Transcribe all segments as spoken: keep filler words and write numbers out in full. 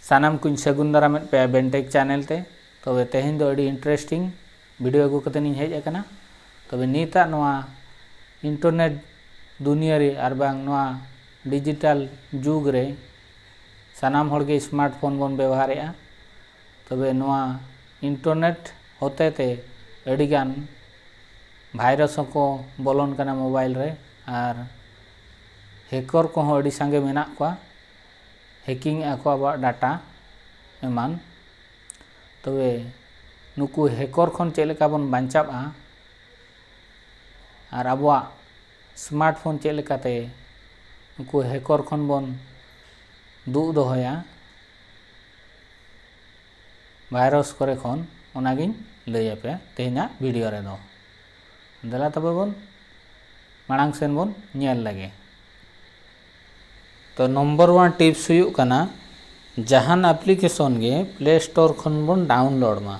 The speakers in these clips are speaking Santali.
ᱥᱟᱱᱟᱢ ᱠᱚᱧ ᱥᱟᱹᱜᱩᱱ ᱫᱟᱨᱟᱢᱮᱫ ᱯᱮᱭᱟ ᱵᱮᱱᱴᱮᱠ ᱪᱮᱱᱮᱞ ᱛᱮ᱾ ᱛᱚᱵᱮ ᱛᱮᱦᱮᱧ ᱫᱚ ᱟᱹᱰᱤ ᱤᱱᱴᱟᱨᱮᱥᱴᱤᱝ ᱵᱷᱤᱰᱤᱭᱳ ᱟᱹᱜᱩ ᱠᱟᱛᱮ ᱤᱧ ᱦᱮᱡ ᱟᱠᱟᱱᱟ᱾ ᱛᱚᱵᱮ ᱱᱤᱛᱟᱜ ᱱᱚᱣᱟ ᱤᱱᱴᱟᱨᱱᱮᱴ ᱫᱩᱱᱤᱭᱟᱹ ᱨᱮ ᱟᱨ ᱵᱟᱝ ᱱᱚᱣᱟ ᱰᱤᱡᱤᱴᱟᱞ ᱡᱩᱜᱽ ᱨᱮ ᱥᱟᱱᱟᱢ ᱦᱚᱲ ᱜᱮ ᱥᱢᱟᱨᱴ ᱯᱷᱳᱱ ᱵᱚᱱ ᱵᱮᱵᱚᱦᱟᱨᱮᱫᱼᱟ᱾ ᱛᱚᱵᱮ ᱱᱚᱣᱟ ᱤᱱᱴᱟᱨᱱᱮᱴ ᱦᱚᱛᱮ ᱛᱮ ᱟᱹᱰᱤᱜᱟᱱ ᱵᱷᱟᱭᱨᱟᱥ ᱦᱚᱸᱠᱚ ᱵᱚᱞᱚᱱ ᱠᱟᱱᱟ ᱢᱳᱵᱟᱭᱤᱞ ᱨᱮ, ᱟᱨ ᱦᱮᱠᱚᱨ ᱠᱚᱦᱚᱸ ᱟᱹᱰᱤ ᱥᱟᱸᱜᱮ ᱢᱮᱱᱟᱜ ᱠᱚᱣᱟ, ᱦᱮᱠᱤᱝ ᱮᱫᱼᱟ ᱠᱚ ᱟᱵᱚᱣᱟᱜ ᱰᱟᱴᱟ ᱮᱢᱟᱱ᱾ ᱛᱚᱵᱮ ᱱᱩᱠᱩ ᱦᱮᱠᱚᱨ ᱠᱷᱚᱱ ᱪᱮᱫ ᱞᱮᱠᱟ ᱵᱚᱱ ᱵᱟᱧᱪᱟᱜᱼᱟ ᱟᱨ ᱟᱵᱚᱣᱟᱜ ᱥᱢᱟᱨᱴ ᱯᱷᱳᱱ ᱪᱮᱫ ᱞᱮᱠᱟᱛᱮ ᱱᱩᱠᱩ ᱦᱮᱠᱚᱨ ᱠᱷᱚᱱ ᱵᱚᱱ ᱫᱩᱜ ᱫᱚᱦᱚᱭᱟ ᱵᱷᱟᱭᱨᱟᱥ ᱠᱚᱨᱮ ᱠᱷᱚᱱ, ᱚᱱᱟᱜᱤᱧ ᱞᱟᱹᱭ ᱟᱯᱮᱭᱟ ᱛᱮᱦᱮᱧᱟᱜ ᱵᱷᱤᱰᱤᱭᱳ ᱨᱮᱫᱚ᱾ ᱫᱮᱞᱟ ᱛᱚᱵᱮ ᱵᱚᱱ ᱢᱟᱲᱟᱝ ᱥᱮᱱ ᱵᱚᱱ ᱧᱮᱞ ᱞᱮᱜᱮ᱾ ᱛᱚ ᱱᱚᱢᱵᱚᱨ ᱚᱣᱟᱱ ᱴᱤᱯᱥ ᱦᱩᱭᱩᱜ ᱠᱟᱱᱟ, ᱡᱟᱦᱟᱱ ᱟᱯᱞᱤᱠᱮᱥᱚᱱ ᱜᱮ ᱯᱞᱮ ᱥᱴᱳᱨ ᱠᱷᱚᱱ ᱵᱚᱱ ᱰᱟᱣᱩᱱᱞᱳᱰ ᱢᱟ᱾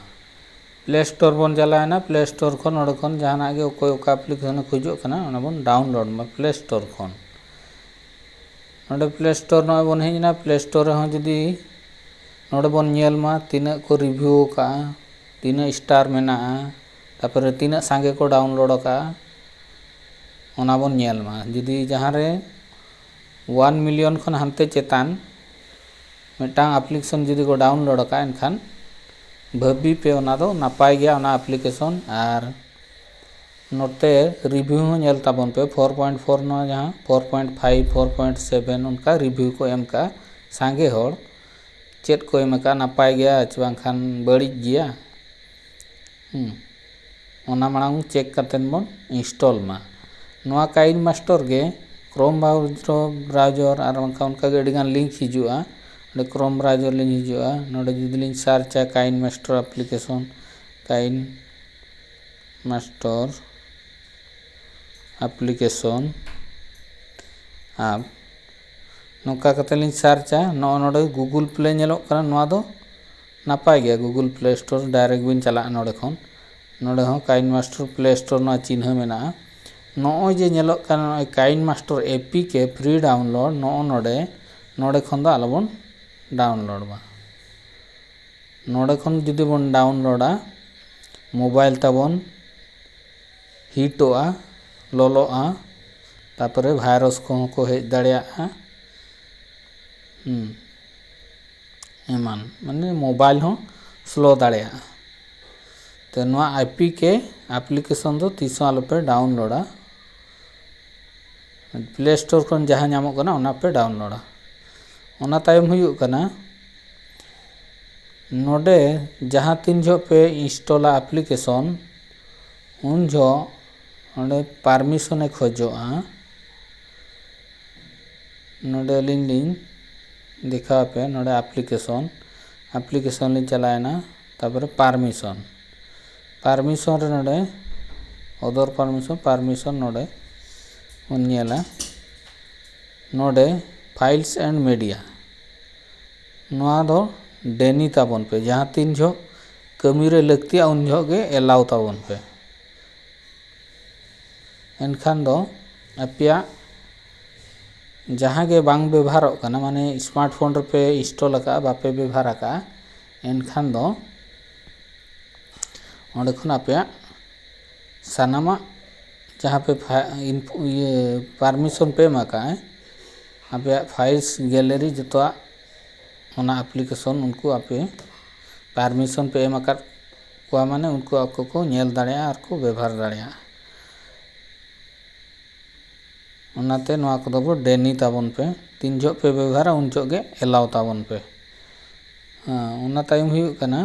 ᱯᱞᱮ ᱥᱴᱳᱨ ᱵᱚᱱ ᱪᱟᱞᱟᱣᱮᱱᱟ, ᱯᱞᱮ ᱥᱴᱳᱨ ᱠᱷᱚᱱ ᱚᱸᱰᱮ ᱠᱷᱚᱱ ᱡᱟᱦᱟᱱᱟᱜ ᱜᱮ ᱚᱠᱚᱭ ᱚᱠᱟ ᱟᱯᱞᱤᱠᱮᱥᱚᱱᱮ ᱠᱷᱚᱡᱚᱜ ᱠᱟᱱᱟ ᱚᱱᱟ ᱵᱚᱱ ᱰᱟᱣᱩᱱᱞᱳᱰ ᱢᱟ ᱯᱞᱮ ᱥᱴᱳᱨ ᱠᱷᱚᱱ᱾ ᱱᱚᱰᱮ ᱯᱞᱮ ᱥᱴᱳᱨ ᱱᱚᱜᱼᱚᱭ ᱵᱚᱱ ᱦᱮᱡ ᱮᱱᱟ, ᱯᱞᱮ ᱥᱴᱳᱨ ᱨᱮᱦᱚᱸ ᱡᱩᱫᱤ ᱱᱚᱰᱮ ᱵᱚᱱ ᱧᱮᱞ ᱢᱟ ᱛᱤᱱᱟᱹᱜ ᱠᱚ ᱨᱤᱵᱷᱤᱭᱩ ᱟᱠᱟᱫᱼᱟ, ᱛᱤᱱᱟᱹᱜ ᱥᱴᱟᱨ ᱢᱮᱱᱟᱜᱼᱟ, ᱛᱟᱨᱯᱚᱨᱮ ᱛᱤᱱᱟᱹᱜ ᱥᱟᱸᱜᱮ ᱠᱚ ᱰᱟᱣᱩᱱᱞᱳᱰ ᱟᱠᱟᱫᱼᱟ, ᱚᱱᱟ ᱵᱚᱱ ᱧᱮᱞ ᱢᱟ᱾ ᱡᱩᱫᱤ ᱡᱟᱦᱟᱸ ᱨᱮ ᱚᱣᱟᱱ ᱢᱤᱞᱤᱭᱚᱱ ᱠᱷᱚᱱ ᱦᱟᱱᱛᱮ ᱪᱮᱛᱟᱱ ᱢᱤᱫᱴᱟᱝ ᱟᱯᱞᱤᱠᱮᱥᱚᱱ ᱡᱩᱫᱤ ᱠᱚ ᱰᱟᱣᱩᱱᱞᱳᱰ ᱟᱠᱟᱫᱼᱟ, ᱮᱱᱠᱷᱟᱱ ᱵᱷᱟᱹᱵᱤ ᱯᱮ ᱚᱱᱟ ᱫᱚ ᱱᱟᱯᱟᱭ ᱜᱮᱭᱟ ᱚᱱᱟ ᱟᱯᱞᱤᱠᱮᱥᱚᱱ᱾ ᱟᱨ ᱱᱚᱛᱮ ᱨᱤᱵᱷᱤᱭᱩ ᱦᱚᱸ ᱧᱮᱞ ᱛᱟᱵᱚᱱ ᱯᱮ, ᱯᱷᱳᱨ ᱯᱚᱭᱮᱱᱴ ᱯᱷᱳᱨ ᱱᱚᱣᱟ ᱡᱟᱦᱟᱸ four point five, four point seven ᱚᱱᱠᱟ ᱨᱤᱵᱷᱤᱭᱩ ᱠᱚ ᱮᱢ ᱠᱟᱜᱼᱟ ᱥᱟᱸᱜᱮ ᱦᱚᱲ᱾ ᱪᱮᱫ ᱠᱚ ᱮᱢ ᱟᱠᱟᱫᱼᱟ, ᱱᱟᱯᱟᱭ ᱜᱮᱭᱟ ᱪᱮ ᱵᱟᱝᱠᱷᱟᱱ ᱵᱟᱹᱲᱤᱡ ᱜᱮᱭᱟ? ᱦᱩᱸ, ᱚᱱᱟ ᱢᱟᱲᱟᱝ ᱪᱮᱠ ᱠᱟᱛᱮᱫ ᱵᱚᱱ ᱤᱱᱥᱴᱚᱞ ᱢᱟ᱾ ᱱᱚᱣᱟ ᱠᱟᱭᱤᱱ ᱢᱟᱥᱴᱚᱨ ᱜᱮ ᱠᱨᱳᱢ ᱵᱨᱟᱣᱡᱟᱨ ᱟᱨ ᱵᱟᱝᱠᱷᱟᱱ ᱚᱱᱠᱟᱜᱮ ᱟᱹᱰᱤᱜᱟᱱ ᱞᱤᱝᱠ ᱦᱤᱡᱩᱜᱼᱟ᱾ ᱚᱸᱰᱮ ᱠᱨᱳᱢ ᱵᱨᱟᱣᱡᱟᱨ ᱞᱤᱝᱠ ᱦᱤᱡᱩᱜᱼᱟ᱾ ᱱᱚᱰᱮ ᱡᱩᱫᱤ ᱞᱤᱧ ᱥᱟᱨᱪᱟ ᱠᱟᱭᱤᱱ ᱢᱟᱥᱴᱚᱨ ᱟᱯᱞᱤᱠᱮᱥᱚᱱ, ᱠᱟᱭᱤᱱ ᱢᱟᱥᱴᱚᱨ ᱟᱯᱞᱤᱠᱮᱥᱚᱱ ᱟᱯ, ᱱᱚᱝᱠᱟ ᱠᱟᱛᱮ ᱞᱤᱧ ᱥᱟᱨᱪᱟ᱾ ᱱᱚᱜᱼᱚ ᱱᱚᱰᱮ ᱜᱩᱜᱩᱞ ᱯᱞᱮ ᱧᱮᱞᱚᱜ ᱠᱟᱱᱟ, ᱱᱚᱣᱟ ᱫᱚ ᱱᱟᱯᱟᱭ ᱜᱮᱭᱟ᱾ ᱜᱩᱜᱩᱞ ᱯᱞᱮ ᱥᱴᱳᱨ ᱰᱟᱭᱨᱮᱠᱴ ᱵᱤᱱ ᱪᱟᱞᱟᱜᱼᱟ ᱱᱚᱰᱮ ᱠᱷᱚᱱ᱾ ᱱᱚᱰᱮ ᱦᱚᱸ ᱠᱟᱭᱤᱱ ᱢᱟᱥᱴᱚᱨ ᱯᱞᱮ ᱥᱴᱳᱨ ᱱᱚᱣᱟ ᱪᱤᱱᱦᱟᱹ ᱢᱮᱱᱟᱜᱼᱟ᱾ ᱱᱚᱜᱼᱚᱭ ᱡᱮ ᱧᱮᱞᱚᱜ ᱠᱟᱱᱟ ᱱᱚᱜᱼᱚᱭ coin master A P K free download, ᱱᱚᱜᱼᱚ ᱱᱚᱰᱮ, ᱱᱚᱰᱮ ᱠᱷᱚᱱ ᱫᱚ ᱟᱞᱚᱵᱚᱱ ᱰᱟᱣᱩᱱᱞᱳᱰ ᱢᱟ᱾ ᱱᱚᱰᱮ ᱠᱷᱚᱱ ᱡᱩᱫᱤ ᱵᱚᱱ ᱰᱟᱣᱩᱱᱞᱳᱰᱟ, ᱢᱳᱵᱟᱭᱤᱞ ᱛᱟᱵᱚᱱ ᱦᱤᱴᱚᱜᱼᱟ, ᱞᱚᱞᱚᱜᱼᱟ, ᱛᱟᱨᱯᱚᱨᱮ ᱵᱷᱟᱭᱨᱟᱥ ᱠᱚᱦᱚᱸ ᱠᱚ ᱦᱮᱡ ᱫᱟᱲᱮᱭᱟᱜᱼᱟ᱾ ᱦᱩᱸ, ᱮᱢᱟᱱ, ᱢᱟᱱᱮ ᱢᱳᱵᱟᱭᱤᱞ ᱦᱚᱸ ᱥᱞᱳ ᱫᱟᱲᱮᱭᱟᱜᱼᱟ᱾ ᱛᱚ ᱱᱚᱣᱟ ᱟᱭ ᱯᱤ ᱠᱮ ᱟᱯᱞᱤᱠᱮᱥᱚᱱ ᱫᱚ ᱛᱤᱥ ᱦᱚᱸ ᱟᱞᱚᱯᱮ ᱰᱟᱣᱩᱱᱞᱳᱰᱟ᱾ ᱯᱞᱮ ᱥᱴᱳᱨ ᱠᱷᱚᱱ ᱡᱟᱦᱟᱸ ᱧᱟᱢᱚᱜ ᱠᱟᱱᱟ, ᱚᱱᱟ ᱯᱮ ᱰᱟᱣᱩᱱᱞᱳᱰᱟ᱾ ᱚᱱᱟ ᱛᱟᱭᱚᱢ ᱦᱩᱭᱩᱜ ᱠᱟᱱᱟ, ᱱᱚᱰᱮ ᱡᱟᱦᱟᱸ ᱛᱤᱱ ᱡᱚᱦᱚᱜ ᱯᱮ ᱤᱱᱥᱴᱚᱞᱟ ᱟᱯᱞᱤᱠᱮᱥᱚᱱ, ᱩᱱ ᱡᱚᱦᱚᱜ ᱱᱚᱰᱮ ᱯᱟᱨᱢᱤᱥᱚᱱᱮ ᱠᱷᱚᱡᱚᱜᱼᱟ᱾ ᱱᱚᱰᱮ ᱟᱹᱞᱤᱧ ᱞᱤᱧ ᱫᱮᱠᱷᱟᱣ ᱟᱯᱮᱭᱟ, ᱱᱚᱰᱮ ᱟᱯᱞᱤᱠᱮᱥᱚᱱ, ᱟᱯᱞᱤᱠᱮᱥᱚᱱ ᱞᱤᱧ ᱪᱟᱞᱟᱣᱮᱱᱟ, ᱛᱟᱨᱯᱚᱨᱮ ᱯᱟᱨᱢᱤᱥᱚᱱ, ᱯᱟᱨᱢᱤᱥᱚᱱ ᱨᱮ ᱱᱚᱰᱮ ᱚᱫᱚᱨ ᱯᱟᱨᱢᱤᱥᱚᱱ, ᱯᱟᱨᱢᱤᱥᱚᱱ ᱱᱚᱰᱮ ᱵᱚᱱ ᱧᱮᱞᱟ, ᱱᱚᱰᱮ ᱯᱷᱟᱭᱤᱞᱥ ᱮᱱᱰ ᱢᱤᱰᱤᱭᱟ, ᱱᱚᱣᱟ ᱫᱚ ᱰᱮᱱᱤ ᱛᱟᱵᱚᱱ ᱯᱮ, ᱡᱟᱦᱟᱸ ᱛᱤᱱ ᱡᱚᱦᱚᱜ ᱠᱟᱹᱢᱤᱨᱮ ᱞᱟᱹᱠᱛᱤᱜᱼᱟ ᱩᱱ ᱡᱚᱦᱚᱜ ᱜᱮ ᱮᱞᱟᱣ ᱛᱟᱵᱚᱱ ᱯᱮ᱾ ᱮᱱᱠᱷᱟᱱ ᱫᱚ ᱟᱯᱮᱭᱟᱜ ᱡᱟᱦᱟᱸ ᱜᱮ ᱵᱟᱝ ᱵᱮᱵᱚᱦᱟᱨᱚᱜ ᱠᱟᱱᱟ, ᱢᱟᱱᱮ ᱥᱢᱟᱨᱴ ᱯᱷᱳᱱ ᱨᱮᱯᱮ ᱤᱱᱥᱴᱚᱞ ᱟᱠᱟᱫᱼᱟ, ᱵᱟᱯᱮ ᱵᱮᱵᱚᱦᱟᱨ ᱟᱠᱟᱫᱼᱟ, ᱮᱱᱠᱷᱟᱱ ᱫᱚ ᱚᱸᱰᱮ ᱠᱷᱚᱱ ᱟᱯᱮᱭᱟᱜ ᱥᱟᱱᱟᱢᱟᱜ ᱡᱟᱦᱟᱸ ᱯᱮ ᱯᱷᱟ-, ᱤᱱᱯᱩ-, ᱤᱭᱟᱹ, ᱯᱟᱨᱢᱤᱥᱚᱱ ᱯᱮ ᱮᱢ ᱟᱠᱟᱫᱼᱟ, ᱟᱯᱮᱭᱟᱜ ᱯᱷᱟᱭᱤᱞᱥ ᱜᱮᱞᱟᱨᱤ ᱡᱚᱛᱚᱣᱟᱜ ᱚᱱᱟ ᱟᱯᱞᱤᱠᱮᱥᱚᱱ ᱩᱱᱠᱩ ᱟᱯᱮ ᱯᱟᱨᱢᱤᱥᱚᱱ ᱯᱮ ᱮᱢ ᱟᱠᱟᱫ ᱠᱚᱣᱟ, ᱢᱟᱱᱮ ᱩᱱᱠᱩ ᱟᱠᱚ ᱠᱚ ᱧᱮᱞ ᱫᱟᱲᱮᱭᱟᱜᱼᱟ ᱟᱨ ᱠᱚ ᱵᱮᱵᱚᱦᱟᱨ ᱫᱟᱲᱮᱭᱟᱜᱼᱟ᱾ ᱚᱱᱟᱛᱮ ᱱᱚᱣᱟ ᱠᱚᱫᱚ ᱵᱚ ᱰᱮᱱᱤ ᱛᱟᱵᱚᱱ ᱯᱮ, ᱛᱤᱱ ᱡᱚᱦᱚᱜ ᱯᱮ ᱵᱮᱵᱚᱦᱟᱨᱟ ᱩᱱ ᱡᱚᱦᱚᱜ ᱜᱮ ᱮᱞᱟᱣ ᱛᱟᱵᱚᱱ ᱯᱮ᱾ ᱦᱮᱸ, ᱚᱱᱟ ᱛᱟᱭᱚᱢ ᱦᱩᱭᱩᱜ ᱠᱟᱱᱟ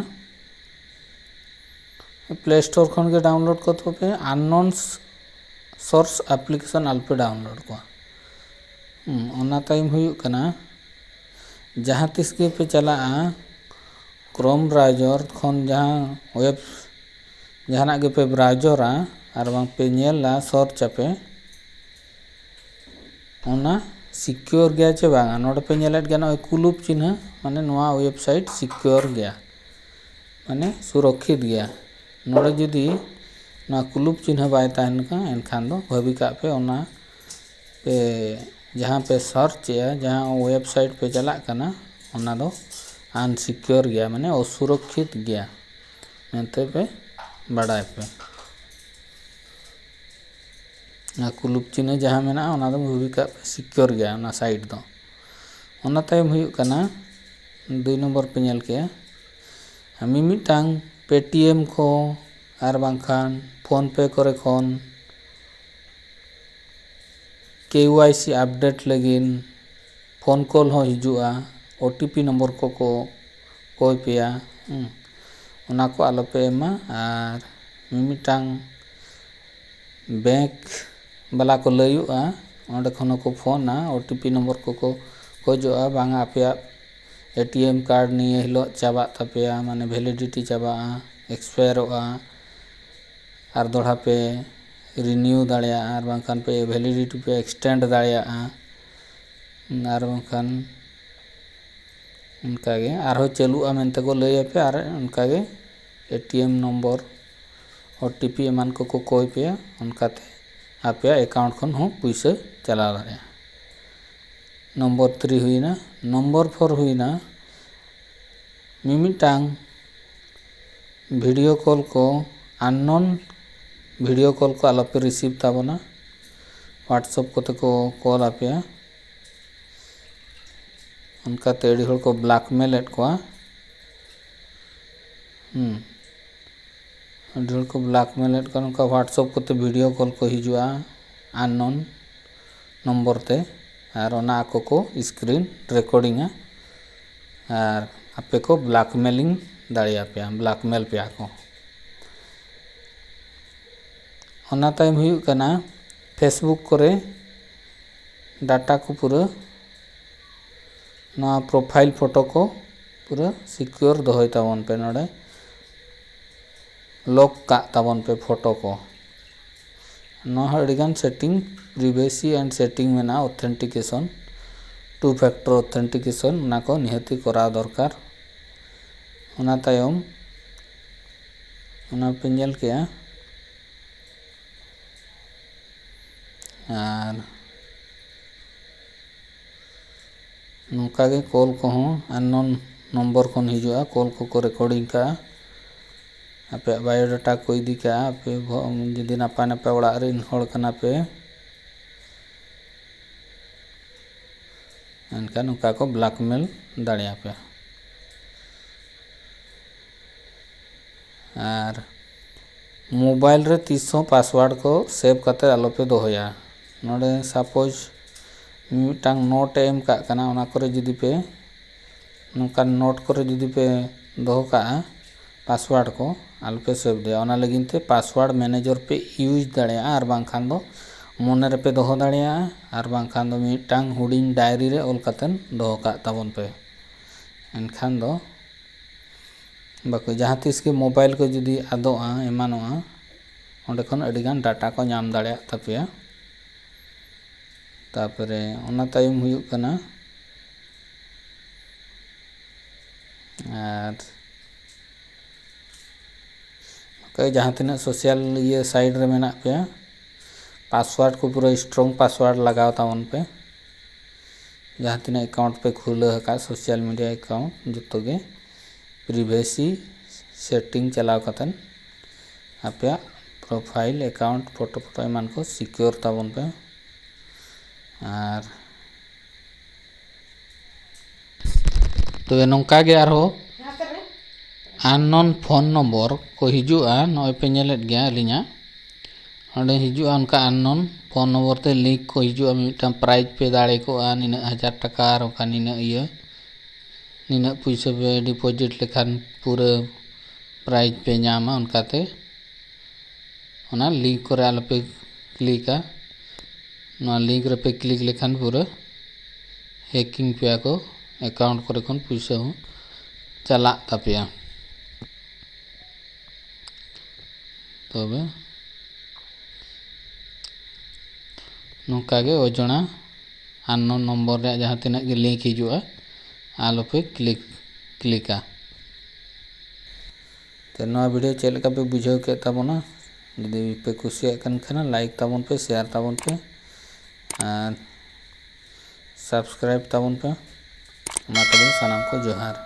ᱯᱞᱮ ᱥᱴᱳᱨ ᱠᱷᱚᱱ ᱜᱮ ᱰᱟᱣᱩᱱᱞᱳᱰ ᱠᱚ ᱛᱟᱯᱮ, ᱟᱱᱱᱳᱱ ᱥᱳᱨᱥ ᱟᱯᱞᱤᱠᱮᱥᱚᱱ ᱟᱞᱚᱯᱮ ᱰᱟᱣᱩᱱᱞᱳᱰ ᱠᱚᱣᱟ᱾ ᱦᱩᱸ, ᱚᱱᱟ ᱛᱟᱭᱚᱢ ᱦᱩᱭᱩᱜ ᱠᱟᱱᱟ, ᱡᱟᱦᱟᱸ ᱛᱤᱥ ᱜᱮᱯᱮ ᱪᱟᱞᱟᱜᱼᱟ ᱠᱨᱳᱢ ᱵᱨᱟᱣᱡᱟᱨ ᱠᱷᱚᱱ ᱡᱟᱦᱟᱸ ᱳᱭᱮᱵᱽ, ᱡᱟᱦᱟᱱᱟᱜ ᱜᱮᱯᱮ ᱵᱨᱟᱣᱡᱟᱨᱟ ᱟᱨ ᱵᱟᱝ ᱯᱮ ᱧᱮᱞᱟ, ᱥᱟᱨᱪ ᱟᱯᱮ, ᱚᱱᱟ ᱥᱤᱠᱤᱭᱳᱨ ᱜᱮᱭᱟ ᱪᱮ ᱵᱟᱝᱟ? ᱱᱚᱰᱮ ᱯᱮ ᱧᱮᱞᱮᱫ ᱜᱮᱭᱟ ᱱᱚᱜᱼᱚᱭ ᱠᱩᱞᱩᱯ ᱪᱤᱱᱦᱟᱹ, ᱢᱟᱱᱮ ᱱᱚᱣᱟ ᱳᱭᱮᱵᱽᱥᱟᱭᱤᱴ ᱥᱤᱠᱤᱭᱳᱨ ᱜᱮᱭᱟ, ᱢᱟᱱᱮ ᱥᱩᱨᱚᱠᱠᱷᱤᱛ ᱜᱮᱭᱟ᱾ ᱱᱚᱰᱮ ᱡᱩᱫᱤ ᱱᱚᱣᱟ ᱠᱩᱞᱩᱯ ᱪᱤᱱᱦᱟᱹ ᱵᱟᱭ ᱛᱟᱦᱮᱱ ᱠᱷᱟᱱ, ᱮᱱᱠᱷᱟᱱ ᱫᱚ ᱵᱷᱟᱹᱵᱤ ᱠᱟᱜ ᱯᱮ ᱚᱱᱟ ᱯᱮ ᱡᱟᱦᱟᱸ ᱯᱮ ᱥᱟᱨᱪ ᱮᱜᱼᱟ, ᱡᱟᱦᱟᱸ ᱳᱭᱮᱵᱽᱥᱟᱭᱤᱴ ᱯᱮ ᱪᱟᱞᱟᱜ ᱠᱟᱱᱟ, ᱚᱱᱟ ᱫᱚ ᱟᱱᱥᱤᱠᱤᱭᱳᱨ ᱜᱮᱭᱟ, ᱢᱟᱱᱮ ᱚᱥᱩᱨᱚᱠᱠᱷᱤᱛ ᱜᱮᱭᱟ ᱢᱮᱱᱛᱮ ᱯᱮ ᱵᱟᱰᱟᱭ ᱯᱮ᱾ ᱚᱱᱟ ᱠᱩᱞᱩᱯ ᱪᱤᱱᱦᱟᱹ ᱡᱟᱦᱟᱸ ᱢᱮᱱᱟᱜᱼᱟ, ᱚᱱᱟ ᱫᱚ ᱵᱷᱟᱹᱵᱤ ᱠᱟᱜ ᱯᱮ ᱥᱤᱠᱤᱭᱳᱨ ᱜᱮᱭᱟ ᱚᱱᱟ ᱥᱟᱭᱤᱴ ᱫᱚ᱾ ᱚᱱᱟ ᱛᱟᱭᱚᱢ ᱦᱩᱭᱩᱜ ᱠᱟᱱᱟ ᱫᱩᱭ ᱱᱚᱢᱵᱚᱨ ᱯᱮ ᱧᱮᱞ ᱠᱮᱜᱼᱟ, ᱢᱤᱢᱤᱫᱴᱟᱝ ᱯᱮᱴᱤᱮᱢ ᱠᱚ ᱟᱨ ᱵᱟᱝᱠᱷᱟᱱ ᱯᱷᱳᱱ ᱯᱮ ᱠᱚᱨᱮ ᱠᱷᱚᱱ ᱠᱮ ᱣᱟᱭ ᱥᱤ ᱟᱯᱰᱮᱴ ᱞᱟᱹᱜᱤᱫ ᱯᱷᱳᱱ ᱠᱚᱞ ᱦᱚᱸ ᱦᱤᱡᱩᱜᱼᱟ, ᱳ ᱴᱤ ᱯᱤ ᱱᱚᱢᱵᱚᱨ ᱠᱚᱠᱚ ᱠᱚᱭ ᱯᱮᱭᱟ᱾ ᱦᱩᱸ᱾ ᱚᱱᱟ ᱠᱚ ᱟᱞᱚᱯᱮ ᱮᱢᱟ᱾ ᱟᱨ ᱢᱤᱢᱤᱫᱴᱟᱝ ᱵᱮᱝᱠ ᱵᱟᱞᱟ ᱠᱚ ᱞᱟᱹᱭᱚᱜᱼᱟ, ᱚᱸᱰᱮ ᱠᱷᱚᱱ ᱦᱚᱸᱠᱚ ᱯᱷᱳᱱᱟ, ᱳ ᱴᱤ ᱯᱤ ᱱᱚᱢᱵᱚᱨ ᱠᱚᱠᱚ ᱠᱷᱚᱡᱚᱜᱼᱟ, ᱵᱟᱝᱟ ᱟᱯᱮᱭᱟᱜ ᱮ ᱴᱤ ᱮᱢ ᱠᱟᱨᱰ ᱱᱤᱭᱟᱹ ᱦᱤᱞᱳᱜ ᱪᱟᱵᱟᱜ ᱛᱟᱯᱮᱭᱟ, ᱢᱟᱱᱮ ᱵᱷᱮᱞᱤᱰᱤᱴᱤ ᱪᱟᱵᱟᱜᱼᱟ, ᱮᱠᱥᱯᱟᱭᱟᱨᱚᱜᱼᱟ, ᱟᱨ ᱫᱚᱲᱦᱟ ᱯᱮ ᱨᱤᱱᱤᱭᱩ ᱫᱟᱲᱮᱭᱟᱜᱼᱟ, ᱟᱨ ᱵᱟᱝᱠᱷᱟᱱ ᱯᱮ ᱵᱷᱮᱞᱤᱰᱤᱴᱤ ᱯᱮ ᱮᱠᱥᱴᱮᱱᱰ ᱫᱟᱲᱮᱭᱟᱜᱼᱟ, ᱟᱨ ᱵᱟᱝᱠᱷᱟᱱ ᱚᱱᱠᱟᱜᱮ ᱟᱨᱦᱚᱸ ᱪᱟᱹᱞᱩᱜᱼᱟ ᱢᱮᱱᱛᱮ ᱠᱚ ᱞᱟᱹᱭ ᱟᱯᱮ, ᱟᱨ ᱚᱱᱠᱟᱜᱮ A T M number, O T P ᱮᱢᱟᱱ ᱠᱚᱠᱚ ᱠᱚᱭ ᱯᱮᱭᱟ, ᱚᱱᱠᱟᱛᱮ ᱟᱯᱮᱭᱟᱜ ᱮᱠᱟᱣᱩᱱᱴ ᱠᱷᱚᱱ ᱦᱚᱸ ᱯᱩᱭᱥᱟᱹ ᱪᱟᱞᱟᱣ ᱫᱟᱲᱮᱭᱟᱜᱼᱟ᱾ ᱱᱚᱢᱵᱚᱨ ᱛᱷᱨᱤ ᱦᱩᱭᱱᱟ᱾ ᱱᱚᱢᱵᱚᱨ ᱯᱷᱳᱨ ᱦᱩᱭᱱᱟ, ᱢᱤᱢᱤᱫᱴᱟᱝ ᱵᱷᱤᱰᱤᱭᱳ ᱠᱚᱞ ᱠᱚ, ᱟᱱᱱᱳᱱ ᱵᱷᱤᱰᱤᱭᱳ ᱠᱚᱞ ᱠᱚ ᱟᱞᱚᱯᱮ ᱨᱤᱥᱤᱵᱷ ᱛᱟᱵᱚᱱᱟ᱾ ᱦᱳᱣᱟᱴᱥᱮᱯ ᱠᱚᱛᱮ ᱠᱚ ᱠᱚᱞ ᱟᱯᱮᱭᱟ, ᱚᱱᱠᱟᱛᱮ ᱟᱹᱰᱤ ᱦᱚᱲ ᱠᱚ ᱵᱞᱟᱠᱢᱮᱞᱮᱫ ᱠᱚᱣᱟ᱾ ᱦᱩᱸ, ᱟᱹᱰᱤ ᱦᱚᱲ ᱠᱚ ᱵᱞᱟᱠᱢᱮᱞᱮᱫ ᱠᱚᱣᱟ, ᱱᱚᱝᱠᱟ ᱦᱳᱣᱟᱴᱥᱮᱯ ᱠᱚᱛᱮ ᱵᱷᱤᱰᱤᱭᱳ ᱠᱚᱞ ᱠᱚ ᱦᱤᱡᱩᱜᱼᱟ ᱟᱱᱱᱳᱱ ᱱᱚᱢᱵᱚᱨ ᱛᱮ, ᱟᱨ ᱚᱱᱟ ᱟᱠᱚ ᱠᱚ ᱥᱠᱨᱤᱱ ᱨᱮᱠᱚᱨᱰᱤᱝᱟ ᱟᱨ ᱟᱯᱮ ᱠᱚ ᱵᱞᱟᱠᱢᱮᱞᱤᱝ ᱫᱟᱲᱮᱭᱟᱯᱮᱭᱟ, ᱵᱞᱟᱠᱢᱮᱞ ᱯᱮᱭᱟ ᱠᱚ᱾ ᱚᱱᱟ ᱛᱟᱭᱚᱢ ᱦᱩᱭᱩᱜ ᱠᱟᱱᱟ ᱯᱷᱮᱥᱵᱩᱠ ᱠᱚᱨᱮ ᱰᱟᱴᱟ ᱠᱚ ᱯᱩᱨᱟᱹ ᱱᱚᱣᱟ ᱯᱨᱚᱯᱷᱟᱭᱤᱞ ᱯᱷᱳᱴᱳ ᱠᱚ ᱯᱩᱨᱟᱹ ᱥᱤᱠᱤᱭᱳᱨ ᱫᱚᱦᱚᱭ ᱛᱟᱵᱚᱱ ᱯᱮ, ᱱᱚᱰᱮ ᱞᱚᱠ ᱠᱟᱜ ᱛᱟᱵᱚᱱ ᱯᱮ ᱯᱷᱳᱴᱳ ᱠᱚ᱾ ᱱᱚᱣᱟ ᱦᱚᱸ ᱟᱹᱰᱤᱜᱟᱱ ᱥᱮᱴᱤᱝ, ᱯᱨᱤᱵᱷᱮᱥᱤ ᱮᱱᱰ ᱥᱮᱴᱤᱝ ᱢᱮᱱᱟᱜᱼᱟ, ᱚᱛᱷᱮᱱᱴᱤᱠᱮᱥᱚᱱ, ᱴᱩ ᱯᱷᱮᱠᱴᱚᱨ ᱚᱛᱷᱮᱱᱴᱤᱠᱮᱥᱚᱱ, ᱚᱱᱟ ᱠᱚ ᱱᱤᱦᱟᱹᱛᱤ ᱠᱚᱨᱟᱣ ᱫᱚᱨᱠᱟᱨ᱾ ᱚᱱᱟ ᱛᱟᱭᱚᱢ ᱚᱱᱟ ᱯᱮ ᱧᱮᱞ ᱠᱮᱜᱼᱟ᱾ ᱟᱨ ᱱᱚᱝᱠᱟ ᱜᱮ ᱠᱚᱞ ᱠᱚᱦᱚᱸ ᱟᱱᱱᱳᱱ ᱱᱚᱢᱵᱚᱨ ᱠᱷᱚᱱ ᱦᱤᱡᱩᱜᱼᱟ, ᱠᱚᱞ ᱠᱚᱠᱚ ᱨᱮᱠᱚᱨᱰᱤᱝ ᱠᱟᱜᱼᱟ, ᱟᱯᱮᱭᱟᱜ ᱵᱟᱭᱳᱰᱟᱴᱟ ᱠᱚ ᱤᱫᱤ ᱠᱟᱜᱼᱟ᱾ ᱟᱯᱮ ᱵᱷᱚ-, ᱡᱩᱫᱤ ᱱᱟᱯᱟᱭ ᱱᱟᱯᱟᱭ ᱚᱲᱟᱜ ᱨᱮᱱ ᱦᱚᱲ ᱠᱟᱱᱟ ᱯᱮ, ᱮᱱᱠᱷᱟᱱ ᱱᱚᱝᱠᱟ ᱠᱚ ᱵᱞᱮᱠᱢᱮᱞ ᱫᱟᱲᱮᱭᱟᱯᱮᱭᱟ᱾ ᱟᱨ ᱢᱳᱵᱟᱭᱤᱞ ᱨᱮ ᱛᱤᱥ ᱦᱚᱸ ᱯᱟᱥᱣᱟᱨᱰ ᱠᱚ ᱥᱮᱵᱷ ᱠᱟᱛᱮ ᱟᱞᱚᱯᱮ ᱫᱚᱦᱚᱭᱟ᱾ ᱱᱚᱰᱮ ᱥᱟᱯᱳᱡᱽ ᱢᱤᱫᱴᱟᱝ ᱱᱳᱴ ᱮ ᱮᱢ ᱠᱟᱜ ᱠᱟᱱᱟ, ᱚᱱᱟ ᱠᱚᱨᱮ ᱡᱩᱫᱤ ᱯᱮ, ᱱᱚᱝᱠᱟᱱ ᱱᱳᱴ ᱠᱚᱨᱮ ᱡᱩᱫᱤ ᱯᱮ ᱫᱚᱦᱚ ᱠᱟᱜᱼᱟ ᱯᱟᱥᱣᱟᱨᱰ ᱠᱚ, ᱟᱞᱚᱯᱮ ᱥᱮᱵᱷ ᱫᱚᱦᱚᱭᱟ᱾ ᱚᱱᱟ ᱞᱟᱹᱜᱤᱫ ᱛᱮ ᱯᱟᱥᱣᱟᱨᱰ ᱢᱮᱱᱮᱡᱚᱨ ᱯᱮ ᱤᱭᱩᱡᱽ ᱫᱟᱲᱮᱭᱟᱜᱼᱟ, ᱟᱨ ᱵᱟᱝᱠᱷᱟᱱ ᱫᱚ ᱢᱚᱱᱮ ᱨᱮᱯᱮ ᱫᱚᱦᱚ ᱫᱟᱲᱮᱭᱟᱜᱼᱟ, ᱟᱨ ᱵᱟᱝᱠᱷᱟᱱ ᱫᱚ ᱢᱤᱫᱴᱟᱝ ᱦᱩᱰᱤᱧ ᱰᱟᱭᱨᱤ ᱨᱮ ᱚᱞ ᱠᱟᱛᱮ ᱫᱚᱦᱚ ᱠᱟᱜ ᱛᱟᱵᱚᱱ ᱯᱮ᱾ ᱮᱱᱠᱷᱟᱱ ᱫᱚ ᱵᱟᱠᱚ, ᱡᱟᱦᱟᱸ ᱛᱤᱥ ᱜᱮ ᱢᱳᱵᱟᱭᱤᱞ ᱠᱚ ᱡᱩᱫᱤ ᱟᱫᱚᱜᱼᱟ, ᱮᱢᱟᱱᱚᱜᱼᱟ, ᱚᱸᱰᱮ ᱠᱷᱚᱱ ᱟᱹᱰᱤᱜᱟᱱ ᱰᱟᱴᱟ ᱠᱚ ᱧᱟᱢ ᱫᱟᱲᱮᱭᱟᱜ ᱛᱟᱯᱮᱭᱟ᱾ ᱛᱟᱨᱯᱚᱨᱮ ᱚᱱᱟ ᱛᱟᱭᱚᱢ ᱦᱩᱭᱩᱜ ᱠᱟᱱᱟ, ᱟᱨ ᱱᱚᱝᱠᱟ ᱡᱟᱦᱟᱸ ᱛᱤᱱᱟᱹᱜ ᱥᱳᱥᱟᱞ ᱤᱭᱟᱹ ᱥᱟᱭᱤᱴ ᱨᱮ ᱢᱮᱱᱟᱜ ᱯᱮᱭᱟ, ᱯᱟᱥᱣᱟᱨᱰ ᱠᱚ ᱯᱩᱨᱟᱹ ᱥᱴᱨᱚᱝ ᱯᱟᱥᱣᱟᱨᱰ ᱞᱟᱜᱟᱣ ᱛᱟᱵᱚᱱ ᱯᱮ᱾ ᱡᱟᱦᱟᱸ ᱛᱤᱱᱟᱹᱜ ᱮᱠᱟᱣᱩᱱᱴ ᱯᱮ ᱠᱷᱩᱞᱟᱹᱣ ᱟᱠᱟᱫ ᱥᱳᱥᱟᱞ ᱢᱤᱰᱤᱭᱟ ᱮᱠᱟᱣᱩᱱᱴ, ᱡᱚᱛᱚ ᱜᱮ ᱯᱨᱤᱵᱷᱮᱥᱤ ᱥᱮᱴᱤᱝ ᱪᱟᱞᱟᱣ ᱠᱟᱛᱮᱫ ᱟᱯᱮᱭᱟᱜ ᱯᱨᱚᱯᱷᱟᱭᱤᱞ, ᱮᱠᱟᱣᱩᱱᱴ, ᱯᱷᱳᱴᱳ ᱯᱷᱳᱴᱳ ᱮᱢᱟᱱ ᱠᱚ ᱥᱤᱠᱤᱭᱳᱨ ᱛᱟᱵᱚᱱ ᱯᱮ᱾ ᱟᱨ ᱛᱚᱵᱮ ᱱᱚᱝᱠᱟ ᱜᱮ ᱟᱨᱦᱚᱸ ᱟᱱᱱᱳᱱ ᱯᱷᱳᱱ ᱱᱚᱢᱵᱚᱨ ᱠᱚ ᱦᱤᱡᱩᱜᱼᱟ᱾ ᱱᱚᱜᱼᱚᱭ ᱯᱮ ᱧᱮᱞᱮᱫ ᱜᱮᱭᱟ ᱟᱹᱞᱤᱧᱟᱜ ᱚᱸᱰᱮ ᱦᱤᱡᱩᱜᱼᱟ ᱚᱱᱠᱟ ᱟᱱᱱᱳᱱ ᱯᱷᱳᱱ ᱱᱚᱢᱵᱚᱨ ᱛᱮ ᱞᱤᱝᱠ ᱠᱚ ᱦᱤᱡᱩᱜᱼᱟ, ᱢᱤᱫᱴᱟᱝ ᱯᱨᱟᱭᱤᱡᱽ ᱯᱮ ᱫᱟᱲᱮ ᱠᱚᱜᱼᱟ, ᱱᱤᱱᱟᱹᱜ ᱦᱟᱡᱟᱨ ᱴᱟᱠᱟ ᱟᱨ ᱚᱱᱠᱟ ᱱᱤᱱᱟᱹᱜ ᱤᱭᱟᱹ, ᱱᱤᱱᱟᱹᱜ ᱯᱩᱭᱥᱟᱹ ᱯᱮ ᱰᱤᱯᱚᱡᱤᱴ ᱞᱮᱠᱷᱟᱱ ᱯᱩᱨᱟᱹ ᱯᱨᱟᱭᱤᱡᱽ ᱯᱮ ᱧᱟᱢᱟ᱾ ᱚᱱᱠᱟᱛᱮ ᱚᱱᱟ ᱞᱤᱝᱠ ᱠᱚᱨᱮ ᱟᱞᱚᱯᱮ ᱠᱞᱤᱠᱟ᱾ ᱱᱚᱣᱟ ᱞᱤᱝᱠ ᱨᱮᱯᱮ ᱠᱞᱤᱠ ᱞᱮᱠᱷᱟᱱ ᱯᱩᱨᱟᱹ ᱦᱮᱠᱤᱝ ᱯᱮᱭᱟ ᱠᱚ, ᱮᱠᱟᱣᱩᱱᱴ ᱠᱚᱨᱮ ᱠᱷᱚᱱ ᱯᱩᱭᱥᱟᱹ ᱦᱚᱸ ᱪᱟᱞᱟᱜ ᱛᱟᱯᱮᱭᱟ᱾ ᱛᱚᱵᱮ ᱱᱚᱝᱠᱟ ᱜᱮ ᱚᱡᱚᱲᱟ ᱟᱱᱱᱳᱱ ᱱᱚᱢᱵᱚᱨ ᱨᱮᱭᱟᱜ ᱡᱟᱦᱟᱸ ᱛᱤᱱᱟᱹᱜ ᱜᱮ ᱞᱤᱝᱠ ᱦᱤᱡᱩᱜᱼᱟ, ᱟᱞᱚᱯᱮ ᱠᱞᱤᱠ, ᱠᱞᱤᱠᱟ᱾ ᱛᱚ ᱱᱚᱣᱟ ᱵᱷᱤᱰᱤᱭᱳ ᱪᱮᱫ ᱞᱮᱠᱟ ᱯᱮ ᱵᱩᱡᱷᱟᱹᱣ ᱠᱮᱫ ᱛᱟᱵᱚᱱᱟ? ᱡᱩᱫᱤ ᱯᱮ ᱠᱩᱥᱤᱭᱟᱜ ᱠᱟᱱ ᱠᱷᱟᱱ ᱞᱟᱭᱤᱠ ᱛᱟᱵᱚᱱ ᱯᱮ, ᱥᱮᱭᱟᱨ ᱛᱟᱵᱚᱱ ᱯᱮ ᱟᱨ ᱥᱟᱵᱥᱠᱨᱟᱭᱤᱵ ᱛᱟᱵᱚᱱ ᱯᱮ᱾ ᱢᱟ ᱛᱚᱵᱮ ᱥᱟᱱᱟᱢ ᱠᱚ ᱡᱚᱦᱟᱨ᱾